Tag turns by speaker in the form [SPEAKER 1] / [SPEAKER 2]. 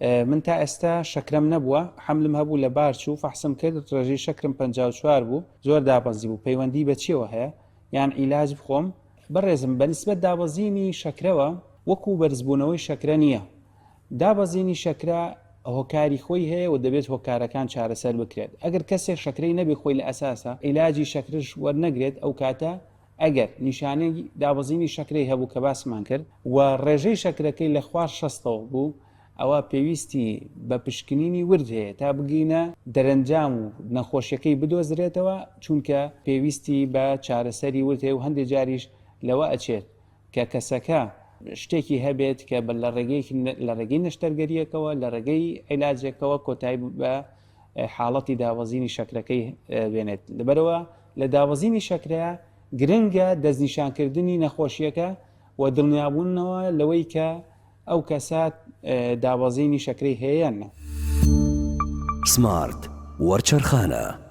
[SPEAKER 1] من تا ئێستا شەکرەم نەبووە حەملم هەبوو لە بار چوو فەحسم کرد ڕێژەی شەکرم 54 بوو زۆر دابەزی بوو پەیوەندی بە چیەوە هەیە یان عیلاج بخۆم؟ بەڕێزم بەنسبەت دابەزینی شەکرەوە وەکو بەرزبوونەوەی شەکرە نییە دابەزینی شەکرە هۆکاری خۆی هەیە و دەبێت هۆکارەکان چارەسەر بکرێت ئەگەر کەسێک شەکرەی نەبێ خۆی لە ئەساسا عیلاجی شەکرش وەرنەگرێت ئەو کاتە ئەگەر نیشانەی دابەزینی شەکرەی هەبوو کە باسمان کرد و ڕێژەی شەکرەکەی لە خوار شەستەوە بوو ئەوا پێویستی بە پشکنینی ورد هەیە تا بگەینە دەرەنجام و نەخۆشیەکەی بدۆزرێتەوە چونکە پێویستی بە چارەسەری ورد هەیە و هەندێک جاریش لەوە ئەچێت کە کەسەکە شتێکی هەبێت کە بە لە ڕێگەی لە ڕێگەی نەشتەرگەریەکەوە لە ڕێگەی عیلاجێکەوە کۆتایی بە حاڵەتی دابەزینی شەکرەکەی بێنێت لەبەرەوە لە دابەزینی شەکرە گرنگە دەستنیشانکردنی نەخۆشیەکە و دڵنیابوونەوە لەوەی کە ئەو کەسە دابەزینی شەکرەی هەیە یان نا.
[SPEAKER 2] سمارت وەرچەرخانە.